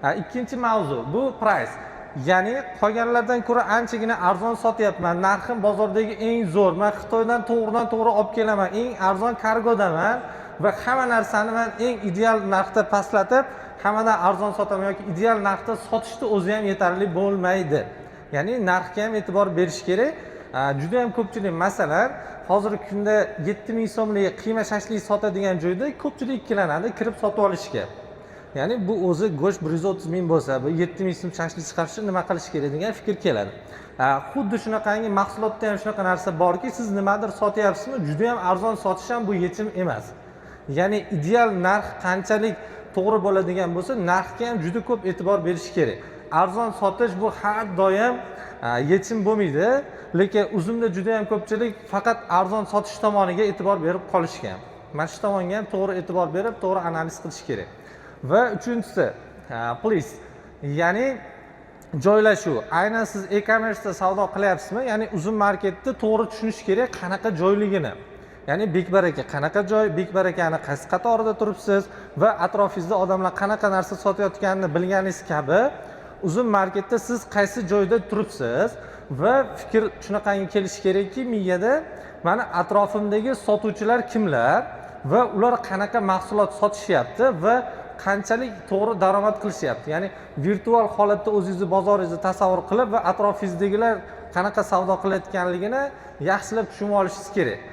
Ikkinchi mavzu bu price, ya'ni qolganlardan ko'ra anchagina arzon sotyapman, narxim bozordagi eng zo'r, man Xitoydan to'g'ridan to'g'ri olib kelaman, eng arzon kargodaman va hamma narsani man eng ideal narxda pastlatib, hammadan arzon sotaman yoki ideal narxda sotishni o'zi ham yetarli bo'lmaydi. Ya'ni narxga ham e'tibor berish kerak. Juda ham ko'pchilik, masalan, hozirgi kunda 7000 so'mlik qiyma shashlik sotadigan joyda ko'pchilik ikkilanadi kirib sotib olishga. Ya'ni bu o'zi go'sht 130 000 bo'lsa, bu 7000 so'm shashlik chiqarish uchun nima qilish kerak degan fikr keladi. Xuddi shunaqangi mahsulotda ham shunaqa narsa borki, siz nimadir sotyapsizmi, juda ham arzon sotish ham bu yechim emas. Ya'ni ideal narx qanchalik to'g'ri bo'ladigan bo'lsa, narxga ham juda ko'p e'tibor berish kerak. Arzon sotish bu har doim yechim bo'lmaydi, lekin Uzumda juda ham ko'pchilik faqat arzon sotish tomoniga e'tibor berib qolishgan. Mana shu tomonga ham to'g'ri e'tibor berib, to'g'ri analiz qilish kerak. Va uchinchisi, place, ya'ni joylashuv. Aynan siz e-commerceda savdo qilyapsizmi, ya'ni Uzum Marketni to'g'ri tushunish kerak, qanaqa joyligini, ya'ni Bekbaraka qanaqa joy, Bekbarakani qaysi qatorida turibsiz va atrofingizda odamlar qanaqa narsa sotayotganini bilganingiz kabi, Uzum Marketda siz qaysi joyda turibsiz va fikr shunaqangi kelishi kerakki miyada: mani atrofimdagi sotuvchilar kimlar va ular qanaqa mahsulot sotishyapti va qanchalik to'g'ri daromad qilishyapti. Ya'ni virtual holatda o'zingizni bozoringizni tasavvur qilib va atrofingizdagilar qanaqa savdo qilayotganligini yaxshilab tushunib olishingiz kerak.